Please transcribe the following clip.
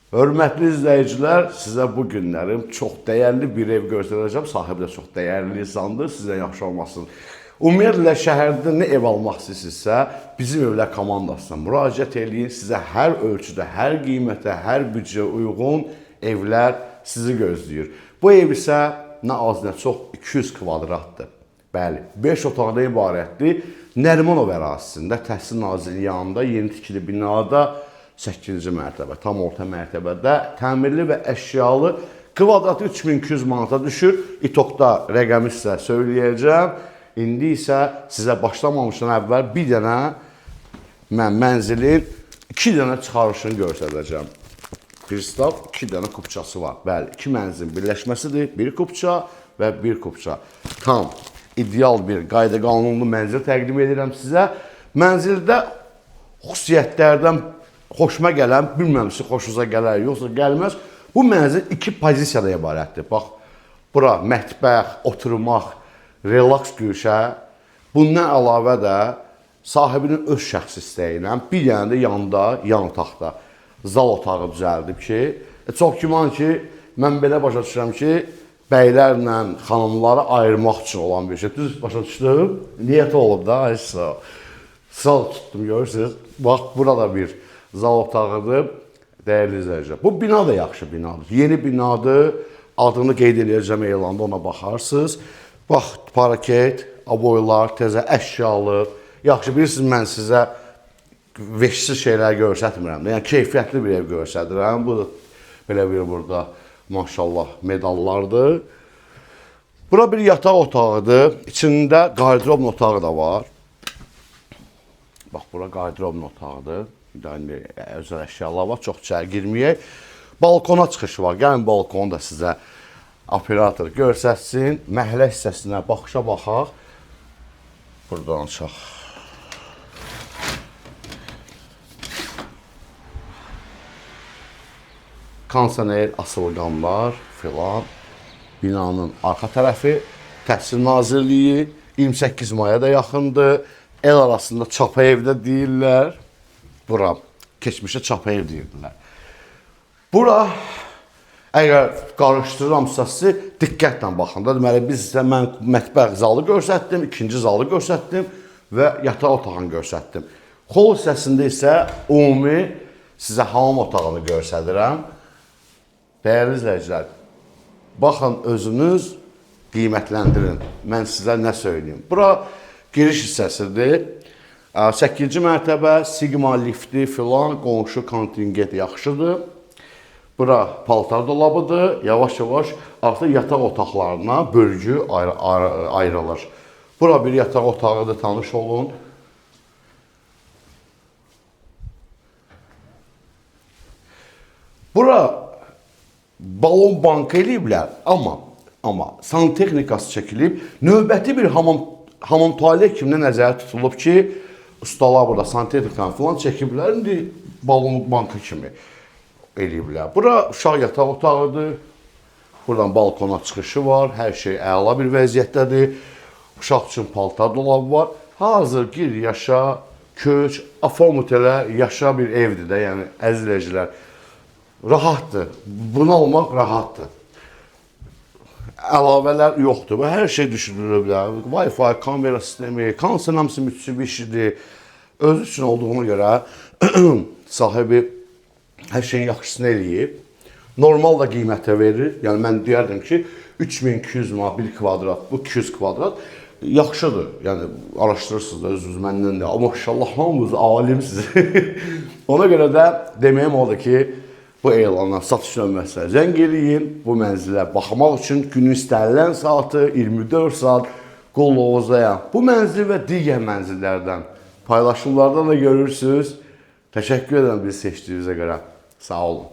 Hörmətli izləyicilər, sizə bu günlərim çox dəyərli bir ev göstərəcəm. Sahibi də çox dəyərli insandır, sizə yaxşı olmasın. Ümumiyyətlə şəhərdə nə ev almaq istəyirsinizsə, bizim evlər komandasına müraciət eləyin. Sizə hər ölçüdə, hər qiymətə, hər büdcəyə uyğun evlər sizi gözləyir. Bu ev isə nə az nə çox 200 kvadratdır. Bəli, 5 otaqdan ibarətdir. Nərimanov ərazisində, Təhsil Nazirliyi yanında yeni tikili binada 8-ci mərtəbə, tam orta mərtəbədə təmirli və əşyalı kvadratı 3200 manata düşür. İTOK-da rəqəmi sizə söyləyəcəm. İndi isə sizə başlamamışdan əvvəl bir dənə mən mənzilin 2 dənə çıxarışını göstərəcəm. Pristav 2 dənə kupçası var. Bəli, iki mənzilin birləşməsidir. Bir kupça və bir kupça. Tam ideal bir qayda qanunlu mənzil təqdim edirəm sizə. Mənzildə xüsusiyyətlərdən xoşuma gələn, bilmirəm sizin xoşunuza gələr, yoxsa gəlməz. Bu mənzil iki pozisiyadan ibarətdir. Bax, bura mətbəx, oturmaq, relaks güşə. Bundan əlavə də sahibinin öz şəxsi istəyi ilə bir dənə də yanda, yan otaqda zal otağı düzəldib ki, çox güman ki, mən belə başa düşürəm ki, bəylərlə xanımları ayırmaq üçün olan bir şey. Düz başa düşdüm? Niyyəti olub da, ay sağ ol. Zal tutdum, görürsünüz. Bax, burada bir zal otağıdır. Dəyərli izləyicilər. Bu bina da yaxşı binadır. Yeni binadır. Adını qeyd eləyəcəm elanda, ona baxarsınız. Bax, paraket, aboylar, təzə əşyalı. Yaxşı, bilirsiniz, mən sizə veşsiz şeylər göstərmirəm. Yəni keyfiyyətli bir ev göstərirəm. Bu da belə bir burada maşallah medallardır. Bura bir yataq otağıdır. İçində qardırob otağı da var. Bax, bura qardırob otağıdır. Yəni özəl əşyalar var, çox içəri girməyək. Balkona çıxışı var. Gəlin balkonu da sizə operator göstərsin. Məhəllə hissəsinə baxışa baxaq. Buradan açaq. Kondisioner, asılqanlar filan. Binanın arxa tərəfi Təhsil Nazirliyi 28 maya da yaxındır. El arasında çapa evdə deyirlər. Bura keçmişdə çapa ev deyirdilər. Bura əgər qarışdırıramsa sizi diqqətlə baxın da. Deməli biz sizə mən mətbəx zalı göstərdim, ikinci zalı göstərdim və yataq otağını göstərdim. Xol hissəsində isə ümumi sizə hamam otağını göstərirəm. Dəyərli izləyicilər, baxın özünüz qiymətləndirin. Mən sizə nə söyləyim. Bura giriş hissəsidir. 8-ci mərtəbə, Sigma lifti filan, qonşu kontingent yaxşıdır. Bura paltar dolabıdır. Yavaş-yavaş artıq yataq otaqlarına bölgü ayrılır. Bura bir yataq otağıdır, tanış olun. Bura balon bankı eləyiblər, amma santexnikası çəkilib, növbəti bir hamam tualet kimi nəzərdə tutulub ki, ustalar burada santexnikanı falan çəkiblər, indi balon bankı kimi eləyiblər. Bura uşaq yataq otağıdır. Buradan balkona çıxışı var, hər şey əla bir vəziyyətdədir. Uşaq üçün paltar dolabı var. Hazır gir, yaşa, köç, aformut elə, yaşa bir evdir də, yəni əziz izləyicilər. Rahatdır. Bunu almaq rahatdır. Əlavələr yoxdur. Bu hər şey düşünülüb. Wi-Fi, kamera sistemi, kondisioner hamısı Mitsubishi-dir. Özü üçün olduğuna görə sahibi hər şeyin yaxşısını eləyib. Normal da qiymətə verir. Yəni mən deyərdim ki, 3200 manat bir kvadrat, bu 200 kvadrat yaxşıdır. Yəni araşdırırsınız da özünüz məndən də. Maşallah hamınız alimsiniz. Ona görə də deməyim odur ki, bu elana satış nömrəsinə zəng eləyin. Bu mənzilə baxmaq üçün günün istənilən saatı 24 saat qulluğunuzdayam. Bu mənzil və digər mənzillərdən paylaşımlardan da görürsünüz. Təşəkkür edirəm bizi seçdiyinizə görə. Sağ olun.